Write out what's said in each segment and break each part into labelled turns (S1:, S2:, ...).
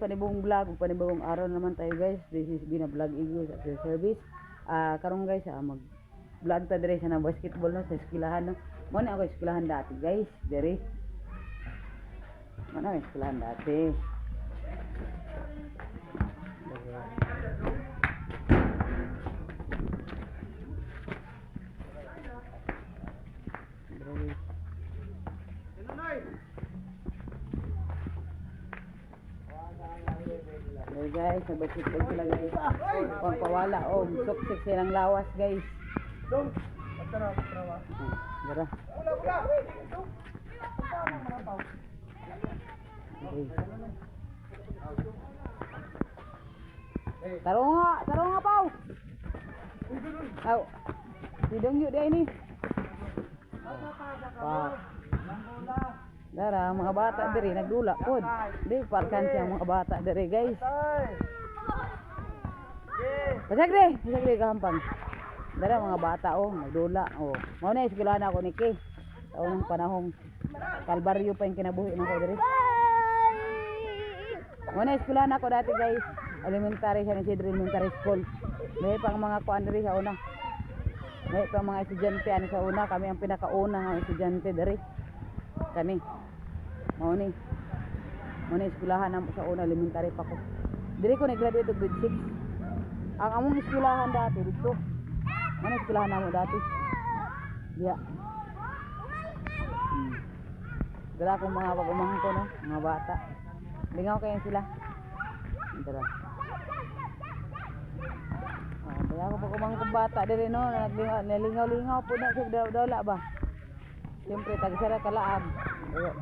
S1: Panibong vlog, panibagong araw naman tayo, guys. This is Bina Vlog Igos at your service. Karon guys, mag vlog ta dire sa na basketball, no, sa eskwelahan, no. Mo na ako eskwelahan dati, guys, dire. Mo na ako eskwelahan dati. Dire. Dire, guys. Hey guys, nag-basketball sila, guys. Pagpawala, oh, suksik silang lawas, guys. Oh, dara. Okay. Taro nga pau. Aw. Sidong yuk dia ini. Pa. Dara, mga bata diri nagdula pod. Di parkan siya mga bata diri, guys. Pasagre, pasagre kahampang. Dara mga bata, oh, nagdula oh. Mao na eskwelahan ako ni Kay. Sa unang panahong Kalbaryo pa yung kinabuhi nako diri. Mao na eskwelahan ako dati, guys. Elementary, San Isidro Elementary School. May pang mga kuan diri sa una. May pang mga estudyante ani sa una, kami ang pinakauna nga estudyante diri. Kani. Mao ni. Mao ni eskwelahan namo sa una, elementary pa ko. Diri ko nag-graduate og grade 6. Ang among eskwelahan dati dito. Mao ni eskwelahan namo dati. Diya. Dala akong mga pag-umangko, no, mga bata. Lingaw kayo sila. Dara. Oh, dala ako pag-umangko bata diri, no, naglingaw, nalingaw-lingaw po na sa dawla ba. Siyempre, tagsara kalaab. Ayo.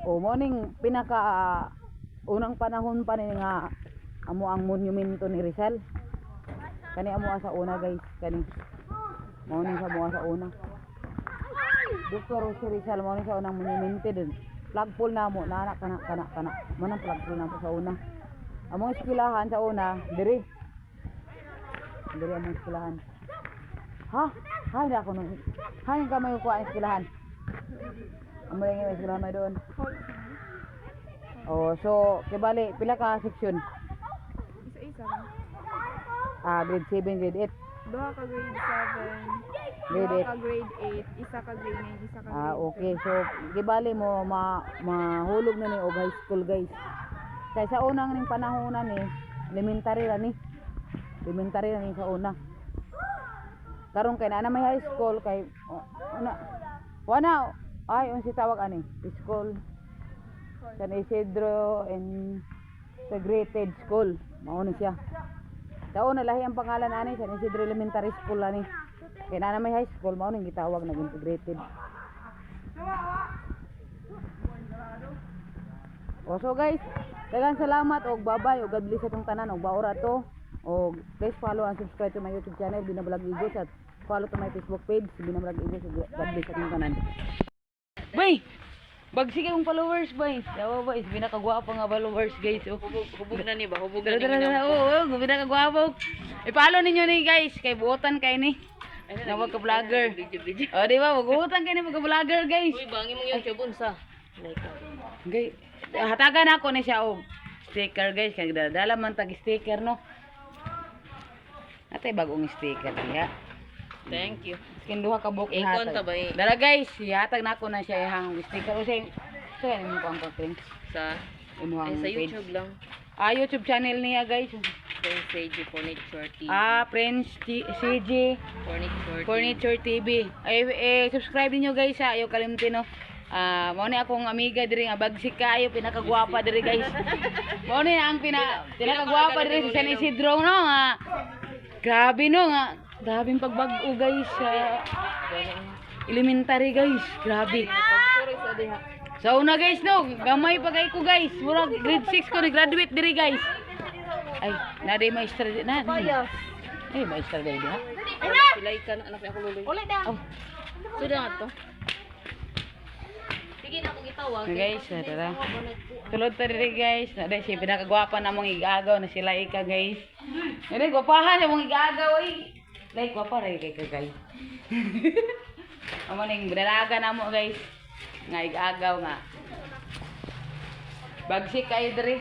S1: Oh, morning pinaka unang panahon pa ni nga amo ang monumento ni Rizal. Kani amo sa una, guys, kani. Mao ni sa amo sa una. Dr. Jose Rizal mao ni sa unang monumento din. Flagpole namo na anak kana kana kana. Mo nang flagpole namo sa una. Among eskwelahan sa una, diri. Diri among eskwelahan. Ha? Ha, hindi ako nung. Ha, yung kamay ko ang eskwelahan. Amo lang yung eskwelahan may doon. Oh, so kibali pila ka section?
S2: Isa-isa lang.
S1: Ah, grade 7, grade 8.
S2: Duha ka grade 7,
S1: Grade
S2: duha
S1: 8.
S2: ka grade 8, isa ka grade 9, isa ka grade
S1: Ah, okay. So, gibali mo mahulog na ni og high school, guys. Kay sa unang ning panahon na ni, elementary ra ni. Elementary ra ni sa una. Karon kay naa na may high school kay oh, una. Wala ay unsi tawag ani? School San Isidro Integrated School. Mao ni siya. Sa una lahi ang pangalan ani, San Isidro Elementary School ani. Kay naa na may high school, mao ning gitawag nag integrated. O so guys, daghang salamat og bye-bye og God bless atong tanan og baora to. Og please follow and subscribe to my YouTube channel Bina Vlog Igos at follow to my Facebook page Bina Vlog Igos ug God bless atong tanan. Bay! Bagsige kong followers, bay. Yawa ba is pinakagwapo nga followers, guys. Oh.
S3: Hubog, hubog na ni ba? Hubog na
S1: Dara
S3: ni.
S1: dara dara. Oo, oh, pinakagwapo. I-follow ninyo ni, guys, kay buotan kay ni. Na ka vlogger.
S3: Video, video.
S1: Oh, di ba? Buotan kay ni mga vlogger, guys.
S3: Uy, bangin mong YouTube unsa. Like.
S1: Gay, hatagan ako ni siya og sticker, guys, kay dala man tag sticker, no. Atay bagong sticker diha.
S3: Thank you.
S1: Skin duha ka buok
S3: Ikon
S1: ihatag.
S3: ta ba eh?
S1: Dala guys, ihatag nako na siya ihang sticker. O say, so yan imo ang pang
S3: Sa
S1: imo
S3: ay,
S1: ang
S3: sa
S1: page.
S3: YouTube lang.
S1: Ah, YouTube channel niya, guys.
S3: Prince CG Furniture TV.
S1: Ah, Prince CG
S3: Furniture TV.
S1: Furniture TV. Ay, eh, subscribe niyo guys ha, ayaw kalimti, no. Ah, mao ni akong amiga diri nga bagsik kaayo, pinakagwapa diri, guys. Mao ni ang pinakagwapa diri sa San Isidro, no, nga. Grabe no nga. Grabe ang pagbag-o, guys, sa elementary, guys. Grabe.
S3: Pagsuroy sa diha.
S1: Sa una guys, no, gamay pa kay ko, guys. Murag grade 6 ko ni-graduate diri, guys. Ay, na di maestra di na. Ay, maestra di ha.
S3: Silay ka na anak ni ako luloy.
S2: Uli na.
S1: Oh.
S3: Sudah nga to. Sige na akong gitawag.
S1: Okay, guys, tara. Tulod ta diri, guys. Na dai siya pinakagwapa na mong igagaw na sila ika, guys. Dili gwapahan sa mong igagaw, oy. Like wa pa rin kay ka, guys. Amo ning dalaga na mo, guys. Nga igagaw nga. Bagsik kayo diri.